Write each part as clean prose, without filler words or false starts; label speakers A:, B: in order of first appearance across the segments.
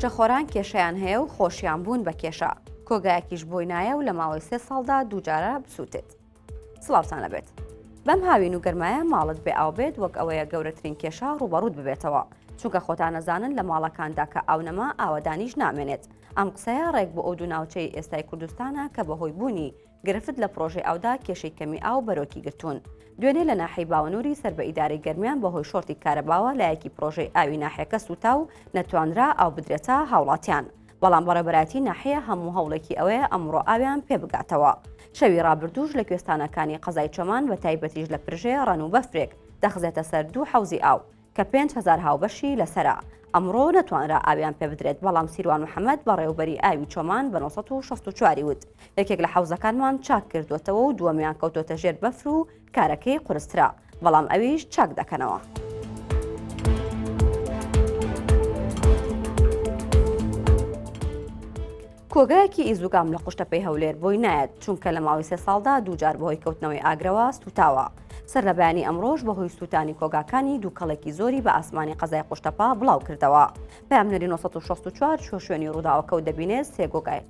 A: مووچەخۆران کێشەیان هەیە و خۆشیان بوون بە کێشە، کۆگایەکیش بۆی نایە و لە ماوەی سێ ساڵدا دووجارە بسووتێت. سڵاوتان لەبێت. بەم هاوین و گەرمایە ماڵت بێ ئاو بێت وەک ئەوەیە گەورەترین کێشە ڕووبەڕووت ببێتەوە، چونکە خۆتان ئەزانن لە ماڵەکاندا کە ئاو نەما ئاوەدانیش نامێنێت. ئەم قسەیە ڕێک بۆ ئەو دوو ناوچەی ئێستای کوردستانە کە بەهۆی بوونی گرفت لە پڕۆژەی ئاودا کێشەی کەمی ئاو بەرۆکی گرتوون. دوێنێ لە ناحیەی باوەنوری سەر بە ئیدارەی گەرمیان بەهۆی شۆرتی کارەباوە لایەکی پڕۆژەی ئاوی ناحیەکە سووتا و نەتوانرا ئاو بدرێتە هاوڵاتیان، بەڵام بەڕێوەبەرایەتی ناحیە هەموو هەوڵێکی ئەوەیە ئەمڕۆ ئاویان پێ بگاتەوە. شەوی ڕابردووش لە کوێستانەکانی قەزای چۆمان بە تایبەتیش لە پرژێ ڕەن و بەفرێک دەخزێتە سەر دوو حەوزی ئاو کە 5000 هاوبەشی لەسەرە. ئەمڕۆ نەتوانرا ئاویان پێ بدرێت، بەڵام سیروان محەمەد بەڕێوەبەری ئاوی چۆمان بە 964 ی وت، یەکێک لە حەوزەکانمان چاک کردووەتەوە و دووەمیان کەوتۆتە ژێر بەفر و کارەکەی قورسترە، بەڵام ئەویش چاک دەکەنەوە. کۆگایەکی ئیزوگام لە قوشتەپەی هەولێر بۆی نایەت، چونکە لە ماوەی سێ ساڵدا دووجار بەهۆی کەوتنەوەی ئاگرەوە سووتاوە. سەر لە بەیانی ئەمڕۆش بەهۆی سووتانی کۆگاکانی دووکەڵێکی زۆری بە ئاسمانی قەزای قوشتەپە بڵاو کردەوە. پەیامنێری 964 چووە شوێنی ڕووداوەکە و دەبینێت سێ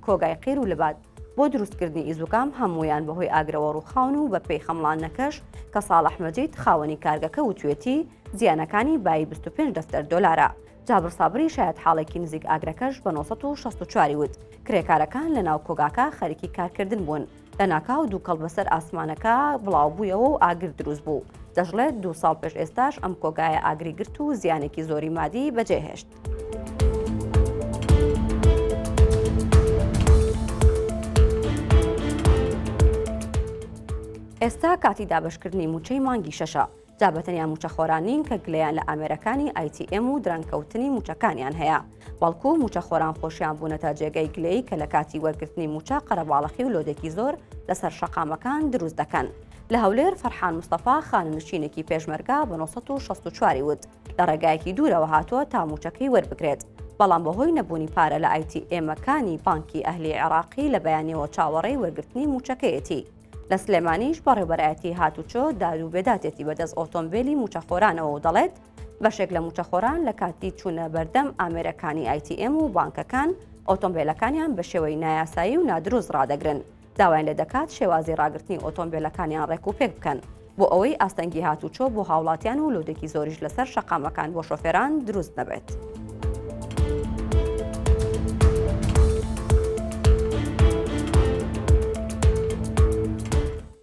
A: کۆگای قیر و لباد بۆ دروستکردنی ئیزوگام هەموویان بەهۆی ئاگرەوە ڕووخاون و بەپێی خەمڵاندنەکەش کە ساڵح مەجید خاوەنی کارگەکە وتوێتی زیانەکانی بایی 25 دەفتەر دۆلارە. جابر سابری شایەتحاڵێکی نزیک ئاگرەکەش بە 964 ی وت، کرێکارەکان لەناو کۆگاکە خەریکی کارکردن بوون، لەناکاو دووکەڵ بەسەر ئاسمانەکە بڵاوبوویەوە و ئاگر دروست بوو. دەشڵێت، دوو ساڵ پێش ئێستاش ئەم کۆگایە ئاگری گرت و زیانێکی زۆری مادی بەجێهێشت. ئێستا کاتی دابەشکردنی مووچەی مانگی شەشە، جا بەتەنیا مووچەخۆران نین کە گلەیان لە ئامێرەکانی ئای تی ئێم و درەنگکەوتنی مووچەکانیان هەیە، بەڵکو مووچەخۆران خۆشیان بوونەتە جێگەی گلەیی کە لە کاتی وەرگرتنی مووچە قەرەباڵەخی و لۆدێکی زۆر لەسەر شەقامەکان دروست دەکەن. لە هەولێر فەرحان مستەفا خانەنشینێکی پێشمەرگە بە 964 ی وت، لە ڕێگایەکی دوورەوە هاتووە تا مووچەکەی وەربگرێت، بەڵام بەهۆی نەبوونی پارە لە ئای تی ئێمەکانی بانکی ئەهلی عێراقی لە بەیانیەوە چاوەڕێی وەرگرتنی مووچەکەیەتی. لە سلێمانیش بەڕێوبەرایەتی هاتوچۆ داد و بێداتێتی بەدەست ئۆتۆمبێلی مووچەخۆرانەوە و دەڵێت، بەشێک لە مووچەخۆران لە کاتی چوونە بەردەم ئامێرەکانی ئای تی ئێم و بانکەکان ئۆتۆمبێلەکانیان بە شێوەی نایاسایی و نادروست ڕادەگرن، داوایان لێدەکات شێوازی ڕاگرتنی ئۆتۆمبێلەکانیان ڕێکوپێک بکەن بۆ ئەوەی ئاستەنگی هاتوچۆ بۆ هاوڵاتیان و لۆدێکی زۆریش لەسەر شەقامەکان بۆ شۆفێران دروست نەبێت.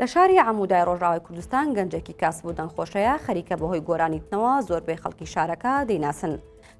A: لە شاری عەمودای ڕۆژاوای کوردستان گەنجێکی کاسب و دەنگخۆشەیە خەریکە بەهۆی گۆرانیتنەوە زۆربەی خەڵکی شارەکە دەیناسن.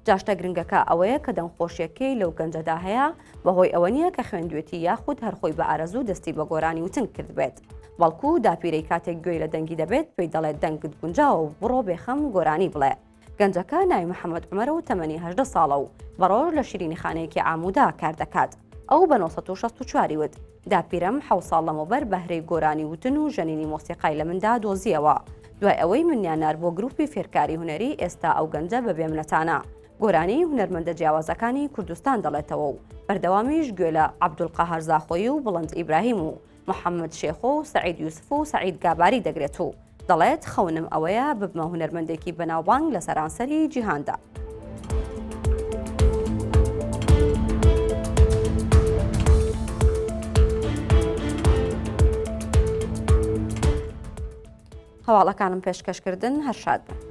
A: جا شتە گرنگەکە ئەوەیە کە دەنگخۆشیەکەی لەو گەنجەدا هەیە بەهۆی ئەوە نییە کە خوێندوێتی یاخود هەر خۆی بە ئارەزوو دەستی بە گۆرانی وتن کردبێت بەڵکو داپیرەی کاتێک گوێی لە دەنگی دەبێت پێی دەڵێت دەنگت گونجاوە و بڕۆ بێخەم گۆرانی بڵێ. گەنجەکە ناوی محەمەد عومەرە و تەمەنی 18 ساڵە و بە ڕۆژ لە شیرینیخانەیەکی عامودا کار دەکات. ئەو بە 964 ی وت، داپیرەم حەوت ساڵ لەمەوبەر بەهرەی گۆرانی وتن و ژەنینی مۆسیقای لە مندا دۆزییەوە. دوای ئەوەی منیان نارد بۆ گروپی فێرکاری هونەری، ئێستا ئەو گەنجە بە بێمنەتانە گۆرانیی هونەرمەندە جیاوازەکانی کوردستان دەڵێتەوە و بەردەوامیش گوێ لە عەبدولقەهار زاخۆیی و بڵند ئیبراهیم و محەممەد شێخۆ و سەعید یوسف و سەعید گاباری دەگرێت و دەڵێت، خەونم ئەوەیە ببمە هونەرمەندێکی بەناوبانگ لە سەرانسەری جیهاندا. هەواڵەکانم پێشکەشکردن هەر شاد بن.